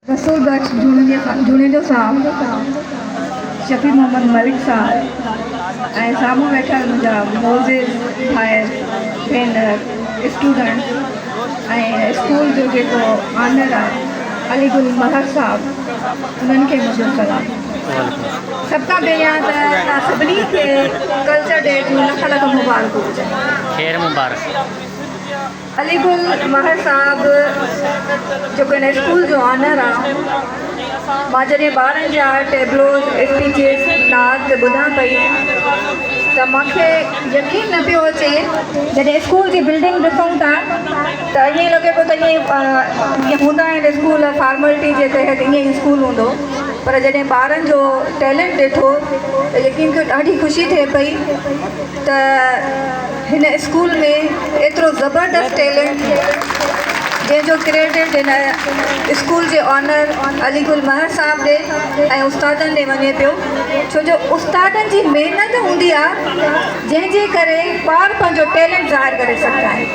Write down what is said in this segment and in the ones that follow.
رسول بخش جوڻيجو صاحب، شفيع محمد ملڪ صاحب ۽ سامهون ويٺل منهنجا معزز ڀائر، ڀينر، اسٽوڊنٽس ۽ اسڪول جو جيڪو آنر آهي علي گل مهر صاحب انهن کي منهنجو سلام. سڀ کان پهريان ته توهان سڀني کي ڪلچر ڊي جون لک لک مبارڪون هجن. خير مبارڪ. علي گل مهر صاحب جيڪو هن اسڪول جو آنر آ، مان جڏهن ٻارن جا ٽيبلوز، اسپيچز، نعت ٻڌان پئي ته مان کي يقين نه پيو اچي. جڏهن اسڪول جي بلڊنگ ڏسون ٿا ته ائين لڳي پيو ته ائين جيئن هوندا آهن اسڪول فارملٽي جي تحت ائين ئي اسڪول هوندو پر جڏهن ٻارن جو ٽيلنٽ ڏٺو ته يقين ڪيو ڏاڍي خوشي ٿئي پئي ته هن اسڪول ۾ ايترو زبردست ٽيلنٽ جنهن جو ڪريڊٽ هن اسڪول جي آنر علي گل مهر صاحب ڏي ۽ استادن ڏي وڃي پيو ڇو جو استادن جي محنت هوندي آ جنهن جي ڪري ٻار پنهنجو ٽيلنٽ ظاهر ڪري سگهندا آهن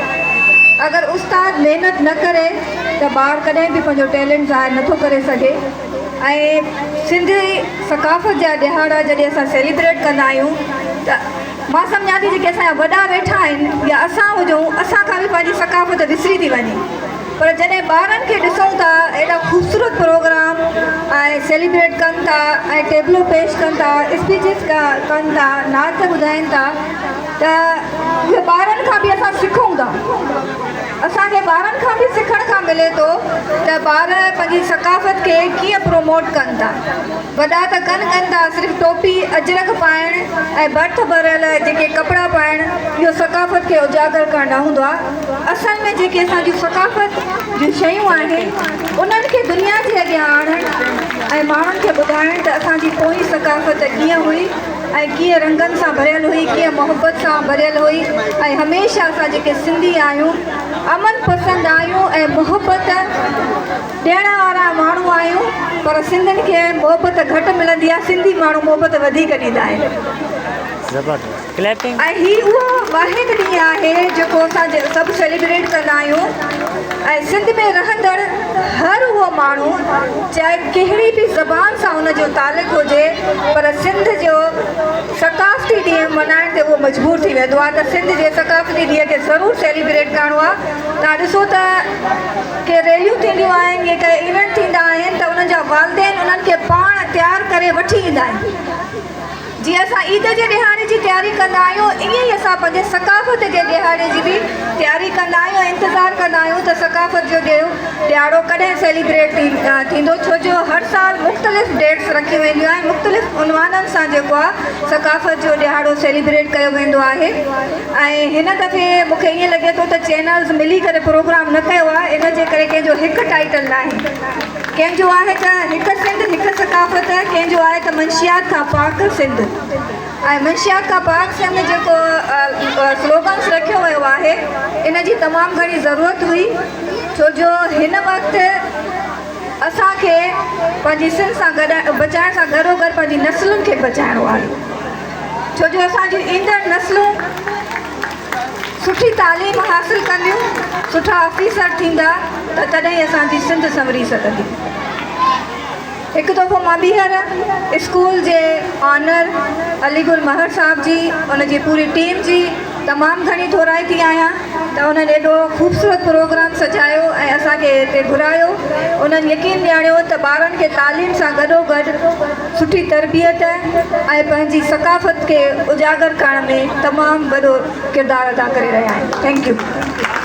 اگر استاد محنت نه ڪري ته ٻار ڪڏهن به پنهنجو ٽيلنٽ ظاهر نٿو ڪري سگهي ۽ سنڌي ثقافت جا ڏهاڙا جڏهن اسان سيليبريٽ ڪندا آهيون ته مان سمجهان ٿي جيڪي اسان جا وڏا ويٺا آهن يا اسان هجون اسان کان به پنهنجي ثقافت وسري ٿي وڃي پر جڏهن ٻارن کي ڏسون ٿا ايڏا خوبصورت پروگرام ۽ سيليبريٽ ڪن ٿا ۽ ٽيبلو پيش ڪن ٿا اسپيچز ڪن ٿا نعت ٻڌائين ٿا ته اهي ٻارن کان به اسان سکون ٿا اسان کي ٻارن کان به سکڻ کان ملي ٿو ته ٻار پنهنجي ثقافت کي ڪيئن پروموٽ ڪن ٿا. وڏا ته ڪن ڪن ٿا صرف ٽوپي اجرڪ پائڻ ۽ ڀرت ڀريل جيڪي ڪپڙا پائڻ اهو ثقافت کي اجاگر ڪرڻ نه هوندو آهي اصل ۾ جيڪي اسان جون ثقافت جون شيون آهن انهن کي دنيا جي اڳيان آڻڻ ۽ ماڻهن کي ٻڌائڻ ته اسان جي پوئين ثقافت ڪيئن هئي ۽ ڪيئن رنگن سان ڀريل هئي ڪيئن محبت سان ڀريل هئي ۽ هميشه اسان جيڪي سنڌي آهيون امن پسند آهيون ۽ محبت ڏيڻ وارا ماڻهو آهيون پر سنڌين کي محبت گهٽ ملندي آهي سنڌي ماڻهو محبت وڌيڪ ڏيندا آهن. زبردست ڪليپنگ. ۽ هي اهو واحد ڏينهن آهي جيڪو اسان سڀ سيليبريٽ ڪندا آهيون ۽ سنڌ ۾ رهندڙ هر اهو ماڻهو چاهي ڪهڙي به زبان سان ان جو تعلق هجي پر سنڌ جو ثقافتي ڏينهن ملهائڻ تي اهو مجبور ٿي ويندو آهي ته سنڌ جي ثقافتي ڏينهن کي ضرور سيليبريٽ ڪرڻو آهي تان ڏسو ته ڪي ريليون ٿينديون آهن يا ڪي ايونٽ ٿيندا آهن ته انهن جا والدين انهن کي پاڻ تيار ڪري وٺي ايندا آهن. جيئن اسان عيد جي ڏهاڙي جي تياري ڪندا آهيون ائين ئي اسان پنهنجي ثقافت جي ڏهاڙي جي به تياري ڪندا آهيون ۽ انتظار ڪندا آهيون ته ثقافت جو ڏهاڙو ڪڏهن سيليبريٽ ٿيندو ڇو جو هر سال مختلف ڊيٽس رکيون وينديون آهن مختلف عنوانن سان جيڪو آهي ثقافت جو ڏهاڙو سيليبريٽ ڪيو ويندو آهي. ۽ هن دفعي مون کي ائين لڳي ٿو ته چينلز ملي ڪري پروگرام نه ڪيو آهي ان جي ڪري ڪنهن جو هڪ ٽائيٽل ناهي ڪنهن جو آهي ته هڪ سنڌ هڪ ثقافت ڪنهن جو آهي ته منشيات کان پاڪ سنڌ ۽ منشيات کان پاڪ سنڌ جيڪو سلوگنس رکيو ويو آهي ان جي تمام گهڻي ضرورت هئي ڇو جو هن وقت اسان کي پنهنجي سنڌ سان گڏ بچائڻ سان گڏوگڏ پنهنجي نسلن کي بچائڻو آهي. ڇو جو اسان جون ايندڙ نسلون سٺي تعليم حاصل ڪنديون، سٺا آفيسر ٿيندا ته تڏهن ئي اسان جي سنڌ سنوري سگهندي. هڪ دفعو مان ٻيهر اسڪول جي آنر علي گل مهر صاحب جي ان جي پوري ٽيم جي تمام گهڻي ٿورائتي آهيان ته انهن ايڏو خوبصورت پروگرام سجايو ۽ اسان کي هتي گهرايو. انهن يقين ڏياريو ته ٻارن کي تعليم سان گڏوگڏ سٺي تربيت ۽ پنهنجي ثقافت کي اجاگر ڪرڻ ۾ تمام وڏو ڪردار ادا ڪري رهيا آهن. Thank you.